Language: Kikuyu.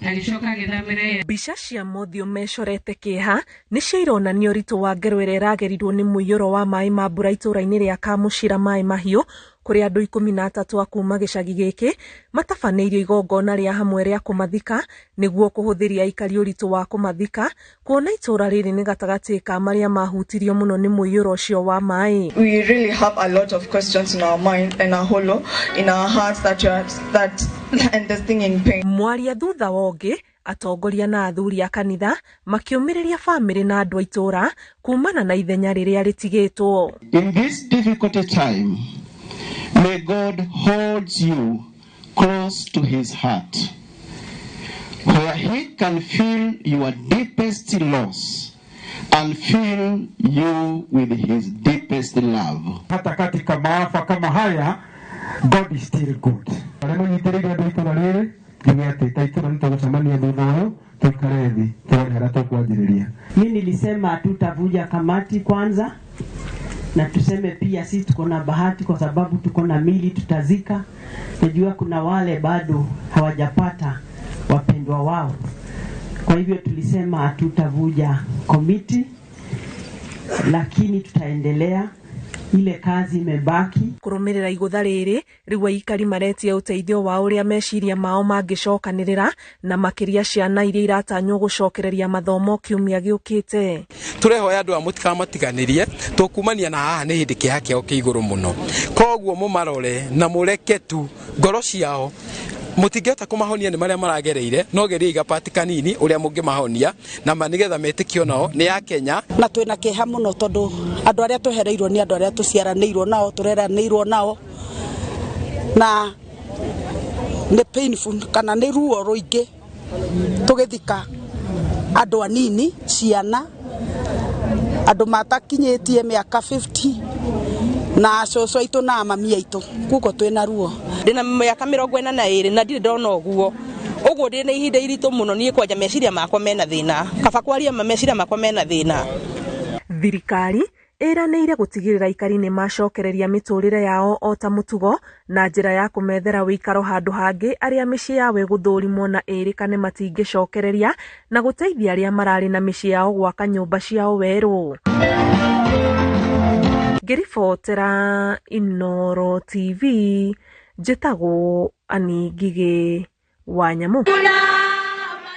Agĩcoka agĩthamĩra. Mbica cia mothiũ mecorete kĩeha nĩcio ironania ũritũ wa ngero ĩrĩa ĩragerirwo nĩ mũiyũro wa maĩ ma mbura itũũra-inĩ rĩa Kamũcira Maĩ Mahiũ, kũrĩa andũ 13 a kuma gĩcagi gĩkĩ matabanĩirio igongona rĩa hamwe rĩa kũmathika nĩguo kũhũthĩria aikari ũritũ wa kũmathika, kuona itũũra rĩrĩ nĩ gatagatĩ ka marĩa mahutirio mũno nĩ mũiyũro ũcio wa maĩ. We really have a lot of questions in our mind and a hollow in our hearts that you are, that and the stinging pain. Mwaria thutha wa ũngĩ, atongoria na athuri a kanitha makĩũmĩrĩria bamĩrĩ na andũ a itũũra kumana na ithenya rĩrĩa rĩtigĩtwo. In this difficult time, may God hold you close to his heart, where he can feel your deepest loss and fill you with his deepest love. Hata katika maafa kama haya, God is still good. Arĩa manyitĩrĩire andũ a itũũra rĩrĩ, njuge atĩ ta itũũra nĩ tũgũcemania thutha ũyũ, tũikare thĩ tuone harĩa tũkwanjĩrĩria. Mi nilisema hatutavuja kamati kwanza, na tuseme pia sisi tuko na bahati kwa sababu tuko na mili tutazika. Najua kuna wale bado hawajapata wapendwa wao, kwa hivyo tulisema hatutavuja komiti, lakini tutaendelea ile kazi imebaki. Kũrũmĩrĩra igũtha rĩrĩ, rĩu aikari maretia ũteithio wa ũrĩa meciria mao mangĩcokanĩrĩra, na makĩria ciana iria iratanywo gũcokereria mathomo kiumia gĩũkĩte. Tũrehoya andũ aya mũtikamatiganĩrie, tũkumania na haha nĩ hĩndĩ kĩeha kĩao kĩ igũrũ mũno, koguo mũmarore na mũreke tu ngoro ciao. Mũtingĩhota kũmahonia nĩ marĩa maragereire, no geriai gapati kanini ũrĩa mũngĩmahonia na nĩgetha metĩkio nao nĩ ya Kenya. Na twĩna kĩeha mũno tondũ andũ arĩa twehereirwo nĩ andũ arĩa tũciaranĩirwo nao, tũreranĩirwo nao, na nĩ painful kana nĩ ruo rũingĩ tũgĩthika andũ anini, ciana, andũ matakinyĩtie mĩaka 50 na cũcũ aitũ na mami aitũ, koguo twĩna ruo. Ndĩna mĩaka 42 na ndirĩ ndona ũguo, ũguo ndĩ na ihinda iritũ mũno niĩ kwanja meciria makwa mena thĩna, kaba kwaria ma meciria makwa mena thĩna. Thirikari ĩranĩire gũtigĩrĩra aikari nĩ macokereria mĩtũrĩre yao o ta mũtugo na njĩra ya kũmethera wĩikaro handũ hangĩ arĩa mĩciĩ yao ĩgũthũrimwo na ĩrĩkane matingĩcokereria, na gũteithia arĩa mararĩ na mĩciĩ yao gwaka nyũmba ciao werũ. Ngĩribotera Inooro TV, njĩtagwo Annie Ngigĩ wa Nyamũ.